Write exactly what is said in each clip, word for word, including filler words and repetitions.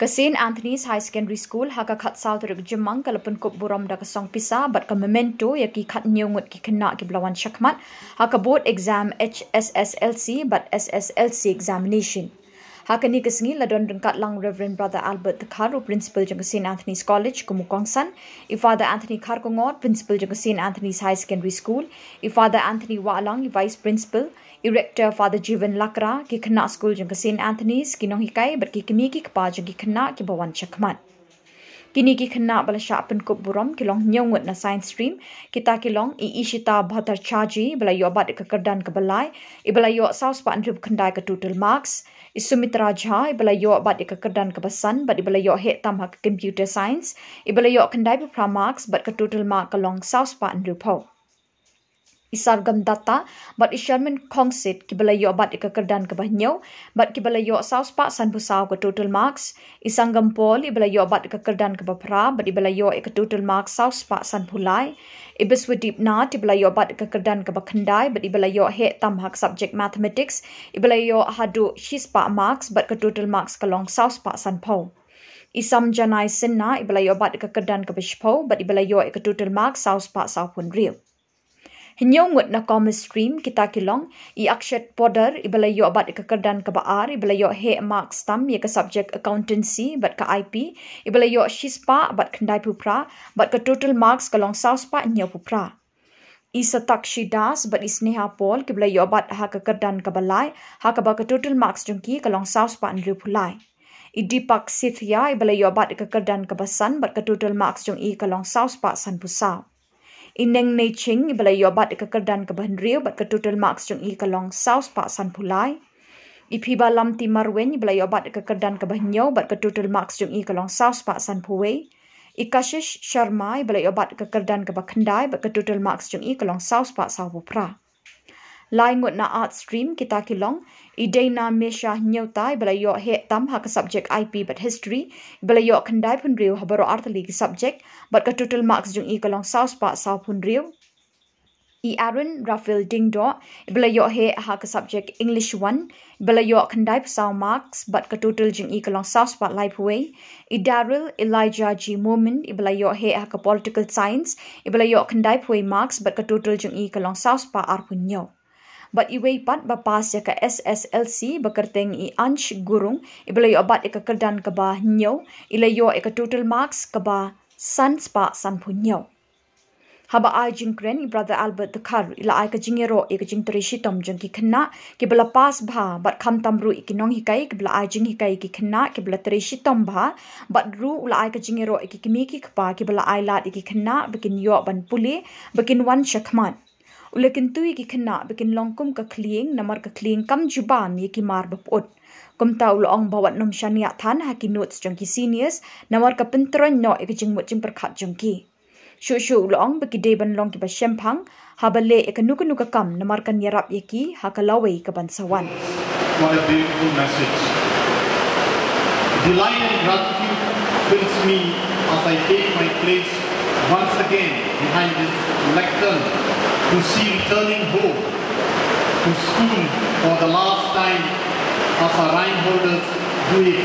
Ka Saint Anthony's Higher Secondary School ha ka khatsaw tarik Jymmang ka la pynkup burom da ka song pisa bad ka memento ïa ki khathynñiew ngut ki khynnah kiba la wan shakhmat ha ka board exam H S S L C bad S S L C examination. Ha kane ka sngi la don ryngkat lang Reverend Brother Albert Dkhar, u Principal jong ka Saint Anthony's College, kum u kongsan, i Father Anthony Kharkongor, Principal jong ka Saint Anthony's Higher Secondary School, i Father Anthony Wahlang, i Vice Principal, i Rector Father Jiven Lakra, ki khynnah skul jong ka Saint Anthony's, ki nonghikai bad ki kmie ki kpa jong ki khynnah kiba wan shakhmat. Kine ki khynnah ba la shah pynkup burom ki long hynñiew ngut na Science Stream, kita ki long i Ishita Bhattacharjee iba la ïoh bat ïa ka kyrdan kaba lai, iba la ïoh saw spah hynriewphew khyndai ka total marks, i Sumitra Jha iba la ïoh bat ïa ka kyrdan kaba san bad iba la ïoh heh tam ha ka Computer Science, iba la ïoh khyndaiphew phra marks bad ka total mark ka long saw spah hynriewphew. I Sargam Datta bad i Sherman Khongsit kiba la ïoh bat ïa ka kyrdan kaba hynñiew bad kiba la ïoh saw spah sanphew saw ka total marks, i Sangam Paul iba la ïoh bat ïa ka kyrdan kaba phra bad iba la ïoh ïa ka total marks saw spah sanphew lai, i Biswadip Nath iba la ïoh bat ïa ka kyrdan kaba khyndai bad iba la ïoh heh tam ha ka subject Mathematics, iba la ïoh haduh shi spah marks bad ka total marks ka long saw spah sanphew. I Samjanai Sinha iba la ïoh bat ïa ka kyrdan kaba shiphew bad iba la ïoh ïa ka total marks saw spah sawphew hynriew. Hynñiew ngut na Commerce Stream kita ki long i Akshat Poddar iba la ïoh bat ïa ka kyrdan kaba ar, iba la ïoh heh marks tam ïa ka subject Accountancy bad ka I P, iba la ïoh shi spah bad khyndaiphew phra bad ka total marks ka long saw spah hynñiewphew phra. I Satakshi Das bad i Sneha Paul kiba la ïoh bat ha ka kyrdan kaba lai, ha kaba ka total marks jong ki ka long saw spah hynriewphew lai. I Deepak Sethia iba la ïoh bat ïa ka kyrdan kaba san bad ka total marks jong i ka long saw spah sanphew saw. I Nengneiching iba la ïoh bat ïa ka kyrdan kaba hynriew bad ka total marks jong i ka long saw spah sanphew lai. I Phibalamti Marwein iba la ïoh bat ïa ka kyrdan kaba hynñiew bad ka total marks jong i ka long saw spah sanphew wei. I Kashish Sharma iba la ïoh bat ïa ka kyrdan kaba khyndai bad ka total marks jong i ka long saw spah sawphew phra. Lai ngut na Arts Stream kita ki long i Deina Mesha Hynñiewta iba la ïoh heh tam ha ka subject I P bad History, iba la ïoh khyndaiphew hynriew ha baroh artylli ki subject bad ka total marks jong i ka long saw spah sawphew hynriew. I Aaron Raphael Diengdoh iba la ïoh heh ha ka subject English one, iba la ïoh khyndaiphew saw marks bad ka total jong i ka long saw spah laiphew wei. I Daryl Elijah G Momin iba la ïoh heh ha ka Political Science, iba la ïoh khyndaiphew wei marks bad ka total jong i ka long saw spah arphew hynñiew. Bad iwei pat ba pass ïa ka S S L C ba kyrteng i Ansh Gurung, iba la ïoh bat ïa ka kyrdan kaba hynñiew, i la ïoh ïa ka total marks kaba san spah sanphew hynñiew. Haba ai jingkren i Brother Albert Dkhar i la ai ka jingïaroh ïa ka jingtrei shitom jong ki khynnah kiba la pass bha bad khamtam ruh ïa ki nonghikai kiba la ai jinghikai ïa ki khynnah kiba la trei shitom bha, bad ruh u la ai ka jingïaroh ïa ki kmie ki kpa kiba la ai lad ïa ki khynnah ba kin ïoh ban pule ba kin wan shakhmat. U la kyntu ïa ki khynnah ba kin long kum ka khlieng namar ka khlieng kam jubab ïa ki mar ba pyut. Kumta u la ong ba wat nym shaniah than ha ki notes jong ki seniors namar ka pyntroiñ noh ïa ka jingmut jingpyrkhat jong ki. Shuh shuh u la ong ba ki dei ban long kiba shemphang haba leh ïa kano kano ka kam namar kan ïarap ïa ki ha ka lawei kaban sa wan. What a beautiful message. Delight and gratitude fills me as I take my place once again behind this lectern to see returning home to school for the last time as our Rhineholders do it,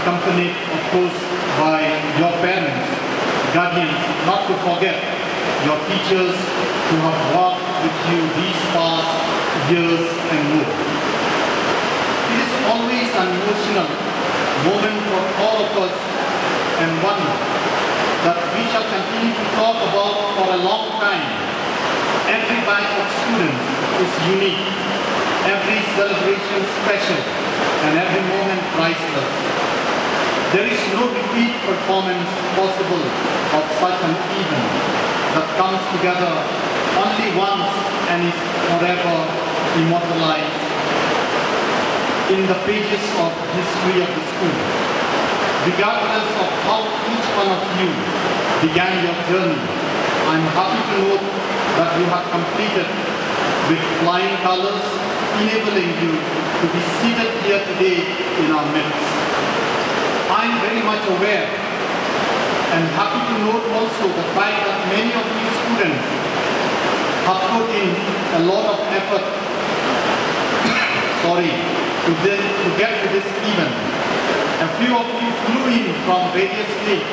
accompanied, of course, by your parents, guardians, not to forget your teachers who have walked with you these past years and more. It is always an emotional moment for all of us and one that we shall continue to talk about for a long time. Every batch of students is unique, every celebration special, and every moment priceless. There is no repeat performance possible of such an event that comes together only once and is forever immortalized in the pages of history of the school. Regardless of how each one of you began your journey, I'm happy to note that you have completed with flying colors, enabling you to be seated here today in our midst. I'm very much aware and happy to note also the fact that many of you students have put in a lot of effort, sorry, to, this, to get to this event. A few of you flew in from various states,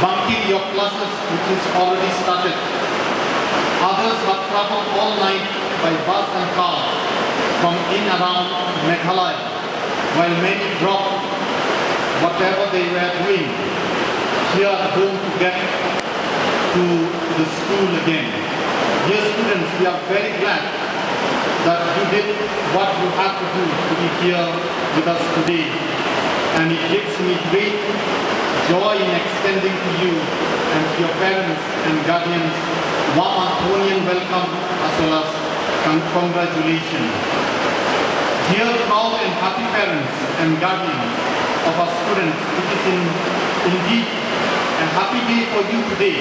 bunking your classes, which is already started. Others have traveled all night by bus and car from in around Meghalaya, while many dropped whatever they were doing here at home to get to the school again. Dear students, we are very glad that you did what you had to do to be here with us today, and it gives me great joy in extending to you and to your parents and guardians warm Arthurian welcome as well as con- congratulations. Dear proud and happy parents and guardians of our students, it is in, indeed a happy day for you today.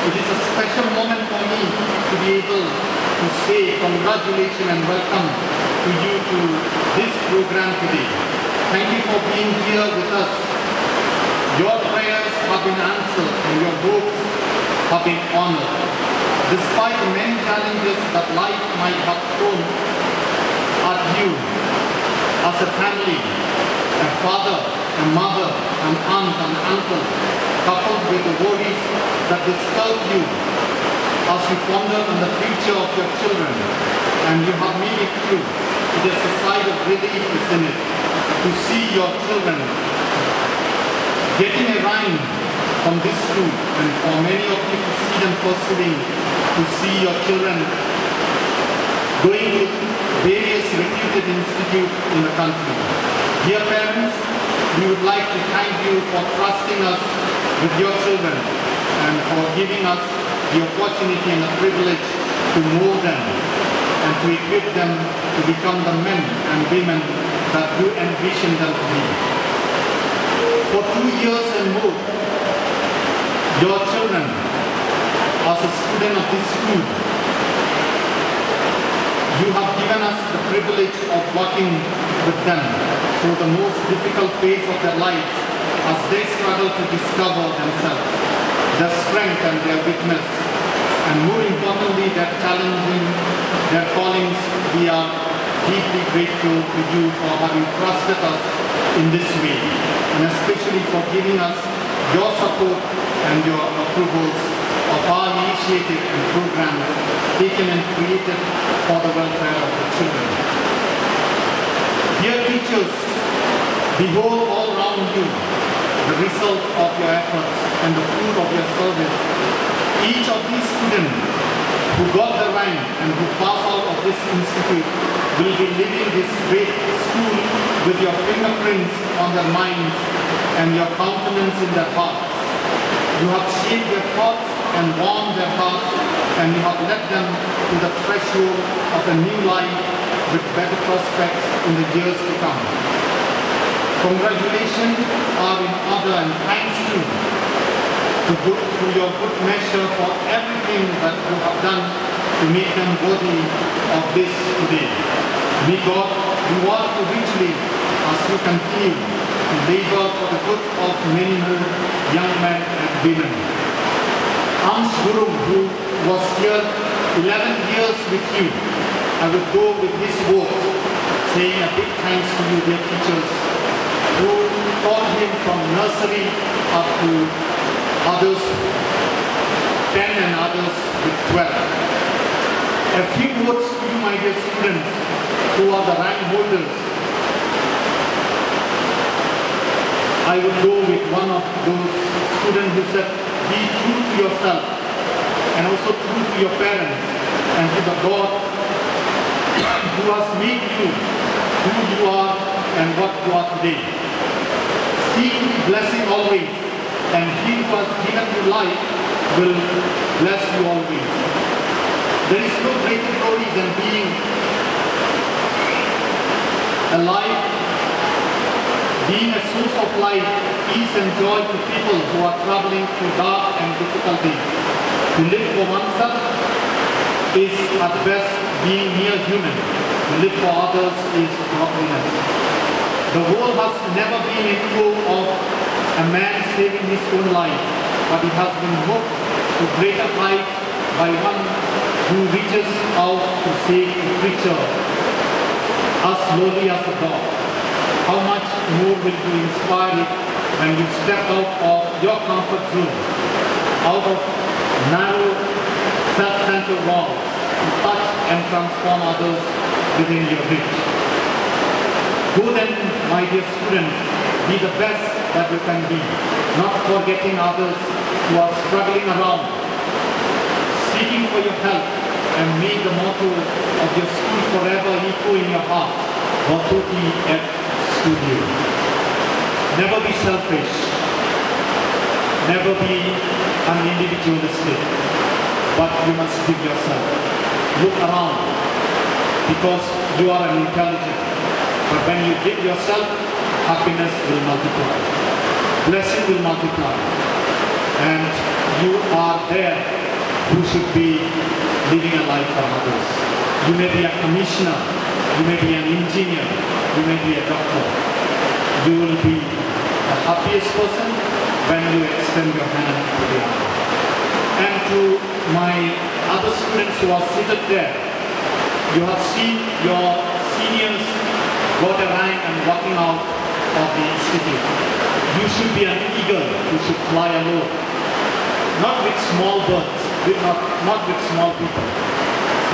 It is a special moment for me to be able to say congratulations and welcome to you to this program today. Thank you for being here with us. Your prayers have been answered and your hopes have been honored. Despite the many challenges that life might have thrown at you as a family, a father, a mother, an aunt, an uncle, coupled with the worries that disturb you as you ponder on the future of your children, and you have made it through, it is a sigh of relief, isn't it, to see your children getting a rhyme from this school, and for many of you to see them pursuing, to see your children going to various reputed institutes in the country. Dear parents, we would like to thank you for trusting us with your children and for giving us the opportunity and the privilege to mold them and to equip them to become the men and women that you envision them to be. For two years and more, your children, as a student of this school, you have given us the privilege of working with them through the most difficult phase of their lives as they struggle to discover themselves, their strength and their weakness, and more importantly, their challenging their callings. We are deeply grateful to you for having trusted us in this way, and especially for giving us your support and your approvals of our initiative and programs taken and created for the welfare of the children. Dear teachers, behold all round you the result of your efforts and the fruit of your service. Each of these students who got the rank and who pass out of this institute will be leaving this great school with your fingerprints on their minds and your countenance in their hearts. You have shaped their thoughts and warmed their hearts, and you have led them to the threshold of a new life with better prospects in the years to come. Congratulations are in order, and thanks to, to, good, to your good measure for everything that you have done to make them worthy of this today. May God reward you richly as you continue to labor for the good of many more young men and women. Amsh Gurung, who was here eleven years with you, I would go with his vote, saying a big thanks to you, dear teachers, who taught him from nursery up to others ten and others with twelve. A few words to you, my dear students, who are the rank holders. I would go with one of those students who said, be true to yourself and also true to your parents and to the God who has made you who you are and what you are today. Seek blessing always, and he who has given you life will bless you always. There is no greater glory than being alive, being a source of light, peace and joy to people who are traveling through dark and difficult days. To live for oneself is at best being mere human. To live for others is godliness. The world has never been in awe of a man saving his own life, but it has been moved to greater heights by one who reaches out to save a creature as lowly as a dog. How much more will you inspire it when you step out of your comfort zone, out of narrow self-centered walls, to touch and transform others within your reach? Go then, my dear students, be the best that you can be, not forgetting others who are struggling around, seeking for your help, and may the motto of your school forever echo in your heart, Bhatuti et Studio. Never be selfish, never be an individualistic, but you must give yourself. Look around, because you are an intelligent. But when you give yourself, happiness will multiply, blessing will multiply, and you are there who should be living a life for others. You may be a commissioner, you may be an engineer, you may be a doctor. You will be the happiest person when you extend your hand to the other. And to my other students who are seated there, you have seen your seniors got a rank and walking out of the institute. You should be an eagle who should fly alone, not with small birds, with not, not with small people.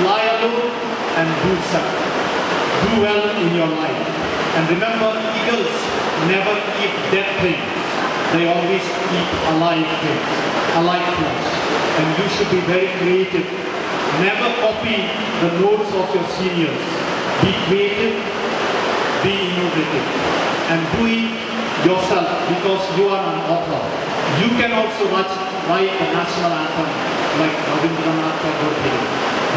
Fly alone and do well. Do well in your life. And remember, eagles never eat dead things. They always eat alive things, alive flesh. And you should be very creative. Never copy the notes of your seniors. Be creative, be innovative, and do it yourself, because you are an author. You can also write, write the national anthem like Rabindranath Tagore did,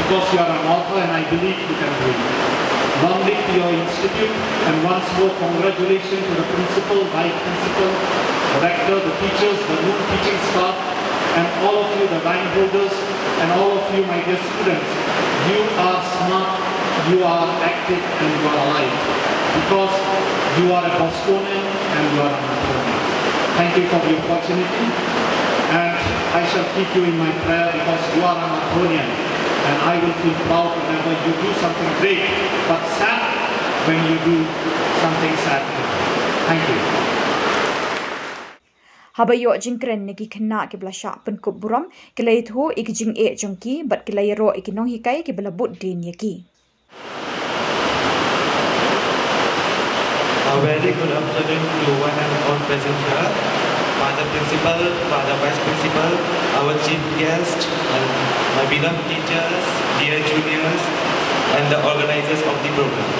because you are an author, and I believe you can do it. Long live your institute, and once more congratulations to the principal, vice principal, the rector, the teachers, the non-teaching staff, and all of you, the rank holders, and all of you, my dear students. You are smart, you are active, and you are alive, because you are a Bostonian and you are an Anthonian. Thank you for the opportunity, and I shall keep you in my prayer, because you are an Anthonian, and I will feel proud whenever you do something great, but sad when you do something sad. Thank you. Haba ïoh jingkren na ki khynnah kiba la shah pynkup burom, ki la ïathuh ïa ki jingeh jong ki bad ki la ïaroh ïa ki nonghikai kiba la bud dien ïa ki. A very good afternoon to one and all present here. Father Principal, Father Vice Principal, our Chief Guest, and my beloved teachers, dear juniors, and the organizers of the program.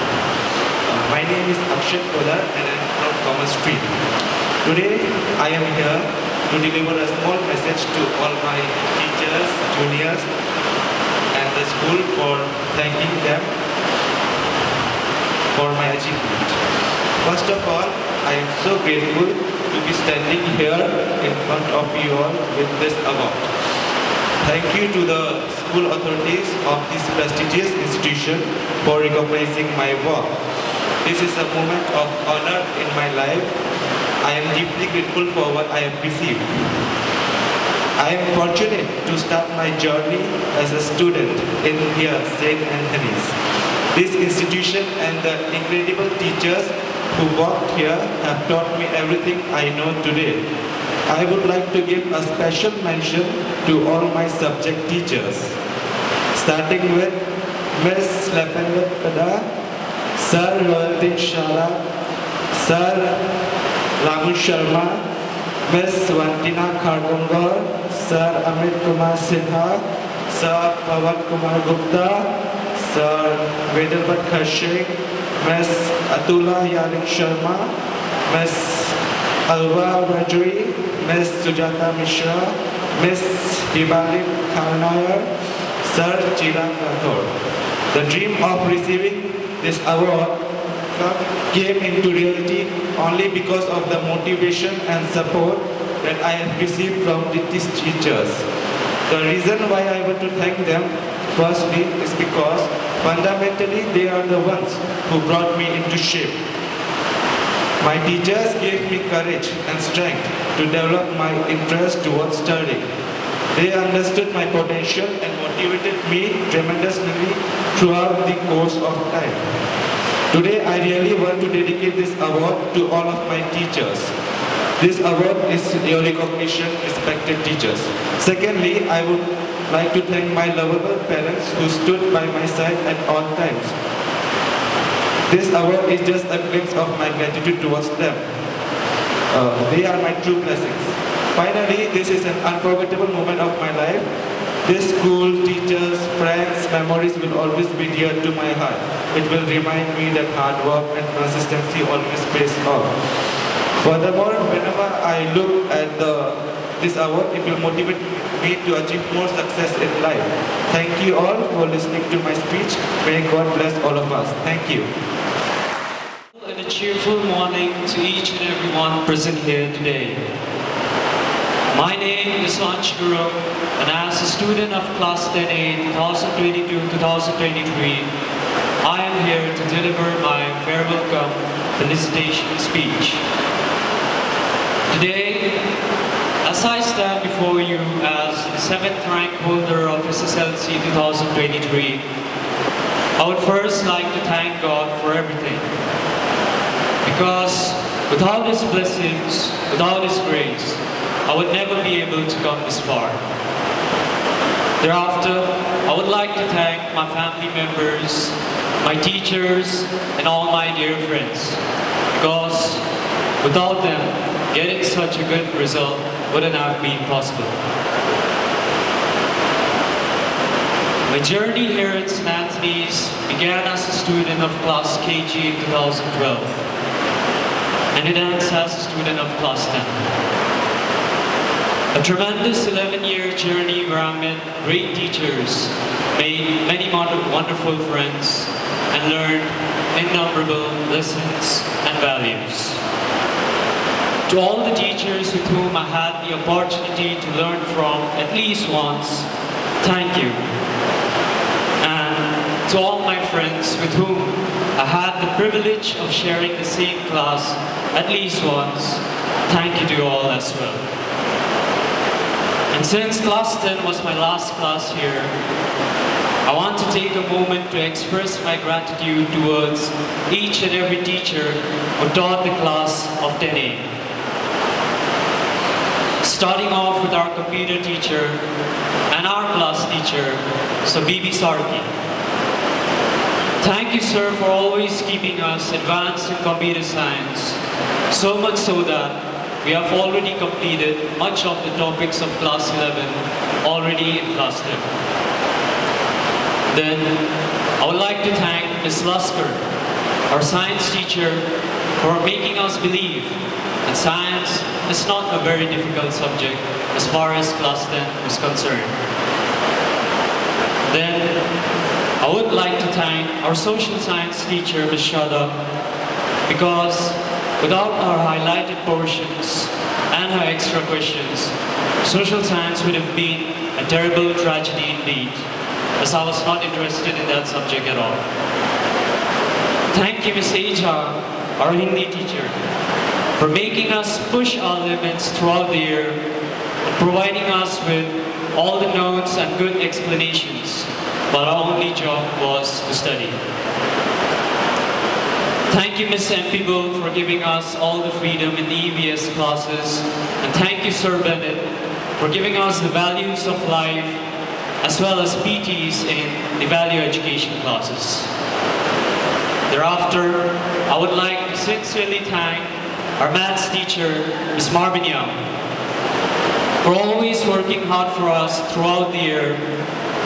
Uh, my name is Akshat Kolar and I am from Commerce Stream. Today, I am here to deliver a small message to all my teachers, juniors, and the school for thanking them for my achievement. First of all, I am so grateful to be standing here in front of you all with this award. Thank you to the school authorities of this prestigious institution for recognizing my work. This is a moment of honor in my life. I am deeply grateful for what I have received. I am fortunate to start my journey as a student in here, Saint Anthony's. This institution and the incredible teachers who worked here have taught me everything I know today. I would like to give a special mention to all my subject teachers, starting with Miss Lependa Pada, Sir Royaldin Shara, Sir Ramu Sharma, Miss Vantina Kharkongor, Sir Amit Kumar Sinha, Sir Pawan Kumar Gupta, Sir Vedelbert Kharshiing, Miss Atula Yaring Sharma, Miss Alwa Rajri, Miss Sujata Mishra, Miss Hibali Kharnair, Sir Chirag Rathore. The dream of receiving this award came into reality only because of the motivation and support that I have received from these teachers. The reason why I want to thank them firstly is because fundamentally they are the ones who brought me into shape. My teachers gave me courage and strength to develop my interest towards studying. They understood my potential and motivated me tremendously throughout the course of time. Today, I really want to dedicate this award to all of my teachers. This award is your recognition, respected teachers. Secondly, I would like to thank my lovable parents who stood by my side at all times. This award is just a glimpse of my gratitude towards them. Uh, they are my true blessings. Finally, this is an unforgettable moment of my life. This school, teachers, friends, memories will always be dear to my heart. It will remind me that hard work and consistency always pays off. Furthermore, whenever I look at the this award, it will motivate me to achieve more success in life. Thank you all for listening to my speech. May God bless all of us. Thank you. And a cheerful morning to each and everyone present here today. My name is Ansh Gurung, and as a student of Class ten A twenty twenty-two twenty twenty-three, I am here to deliver my farewell cum felicitation speech. Today, as I stand before you as the seventh rank holder of S S L C twenty twenty-three, I would first like to thank God for everything. Because without His blessings, without His grace, I would never be able to come this far. Thereafter, I would like to thank my family members, my teachers, and all my dear friends. Because without them, getting such a good result wouldn't have been possible. My journey here at Saint Anthony's began as a student of class K G in two thousand twelve, and it ends as a student of class ten. A tremendous eleven-year journey where I met great teachers, made many wonder- wonderful friends, and learned innumerable lessons and values. To all the teachers with whom I had the opportunity to learn from at least once, thank you. And to all my friends with whom I had the privilege of sharing the same class at least once, thank you to you all as well. And since class ten was my last class here, I want to take a moment to express my gratitude towards each and every teacher who taught the class of ten A. Starting off with our computer teacher and our class teacher, Sir B B Sarki. Thank you, sir, for always keeping us advanced in computer science, so much so that we have already completed much of the topics of class eleven already in class ten. Then, I would like to thank Miss Laskar, our science teacher, for making us believe that science is not a very difficult subject as far as class ten is concerned. Then, I would like to thank our social science teacher, Miss Shada, because without her highlighted portions and her extra questions, social science would have been a terrible tragedy indeed, as I was not interested in that subject at all. Thank you, Miss Aja, our Hindi teacher, for making us push our limits throughout the year, providing us with all the notes and good explanations, but our only job was to study. Thank you, Miss M P Bull, for giving us all the freedom in the E V S classes, and thank you, Sir Bennett, for giving us the values of life as well as P Ts in the value education classes. Thereafter, I would like to sincerely thank our maths teacher, Miss Marvin Young, for always working hard for us throughout the year,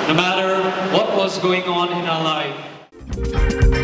no matter what was going on in our life.